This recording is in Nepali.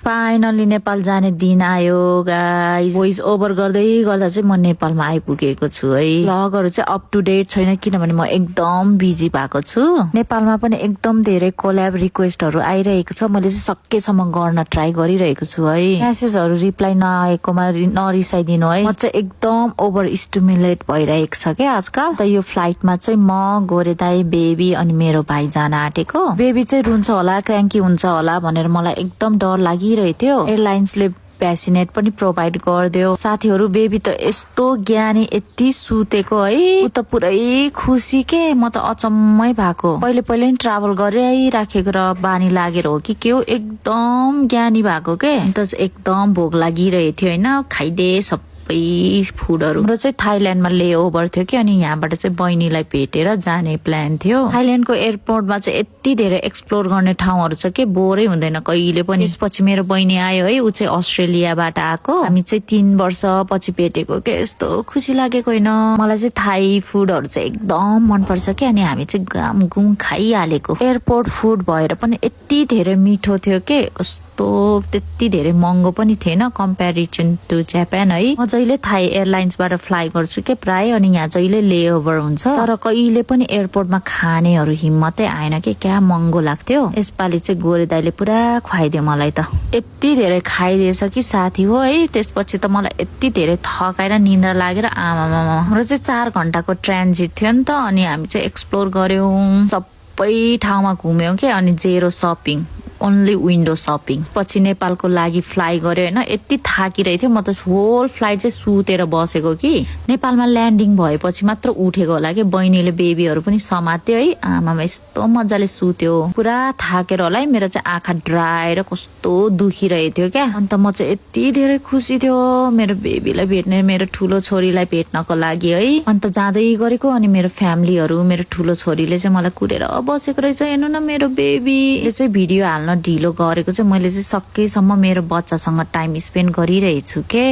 फाइनली नेपाल जाने दिन आयो गाइस। भोइस ओभर गर्दै गर्दा चाहिँ म नेपालमा आइपुगेको छु है। भ्लगहरु चाहिँ अप टु डेट छैन किनभने म एकदम बिजी भएको छु। नेपालमा पनि एकदम धेरै कोल्याब रिक्वेस्टहरु आइरहेको छ। मैले चाहिँ सकेसम्म गर्न ट्राई गरिरहेको छु है। मेसेजहरु रिप्लाई नआएकोमा नरिसाइदिनु है। म चाहिँ एकदम ओभर स्टिमुलेट भइरहेको छ के आजकल। त यो फ्लाइटमा चाहिँ म गोरे दाइ बेबी अनि मेरो भाइ जान आँटेको। बेबी चाहिँ रुन्छ होला क्र्याङ्की हुन्छ होला भनेर मलाई एकदम डर लागिरहेको थियो। एयरलाइन्सले भ्याक्सिनेट पनि प्रोभाइड गरिदियो। साथीहरु बेबी त यस्तो ज्ञानी यति सुतेको है। उ त पुरै खुसी के म त अचम्मै भएको। पहिले पहिले नि ट्राभल गरिराखेको र बानी लागेर हो कि के हो एकदम ज्ञानी भएको के। अन्त एकदम भोक लागिरहेको थियो हैन। खाइदे सबै फुडहरु। हाम्रो चाहिँ थाइल्यान्डमा ले ओभर थियो कि अनि यहाँबाट चाहिँ बहिनीलाई भेटेर जाने प्लान थियो। थाइल्यान्डको एयरपोर्टमा चाहिँ यति धेरै एक्सप्लोर गर्ने ठाउँहरु छ कि बोरै हुँदैन कहिले पनि। त्यसपछि मेरो बहिनी आयो है। उ चाहिँ अस्ट्रेलियाबाट आएको। हामी चाहिँ 3 वर्ष पछि भेटेको के। यस्तो खुसी लागेको हैन। मलाई चाहिँ थाई फुडहरु चाहिँ एकदम मन पर्छ के। अनि हामी चाहिँ गामगुम खाइहालेको। एयरपोर्ट फुड भएर पनि यति धेरै मिठो थियो के। कस्तो त्यति धेरै महँगो पनि थिएन कम्प्यारिजन टु जापान है। म जहिले थाई एयरलाइन्सबाट फ्लाइ गर्छु के प्राय। अनि यहाँ जहिले लेओभर हुन्छ। तर कहिले पनि एयरपोर्टमा खानेहरु हिम्मतै आएन के। क्या महँगो लाग्थ्यो। यसपालि चाहिँ गोरे दाइले पुरा खुवाइदियो मलाई त। यति धेरै खाइदिएछ कि साथी हो है। त्यसपछि त मलाई यति धेरै थकाएर निन्द्रा लागेर आमामा। हाम्रो चाहिँ 4 घण्टाको ट्रान्जिट थियो नि त। अनि हामी चाहिँ एक्सप्लोर गर्यौं सबै ठाउँमा घुम्यौं के। अनि zero shopping only window shopping. पछि नेपालको लागि फ्लाइ गर्यो हैन। यति थाकिरहेको थियो म त होल फ्लाइट चाहिँ सुतेर बसेको कि। नेपालमा ल्यान्डिङ भएपछि मात्र उठेको होला कि। बहिनीले बेबीहरु पनि समात्यो है। आमामा यस्तो मजाले सुत्यो। पुरा थाकेर होला है। मेरो चाहिँ आँखा ड्राई र कस्तो दुखिरहेको थियो क्या। अन्त म चाहिँ यति धेरै खुसी थियो मेरो बेबीलाई भेट्ने मेरो ठुलो छोरीलाई भेट्नको लागि है। अन्त जाँदै गरेको अनि मेरो फ्यामिलीहरु मेरो ठुलो छोरीले चाहिँ मलाई कुरेर बसेको रहेछ। हेर्नु न मेरो बेबी। यो चाहिँ भिडियो हाल्न ढिलो गरेको चाहिँ मैले चाहिँ सकेसम्म मेरो बच्चासँग टाइम स्पेन्ड गरिरहेछु के।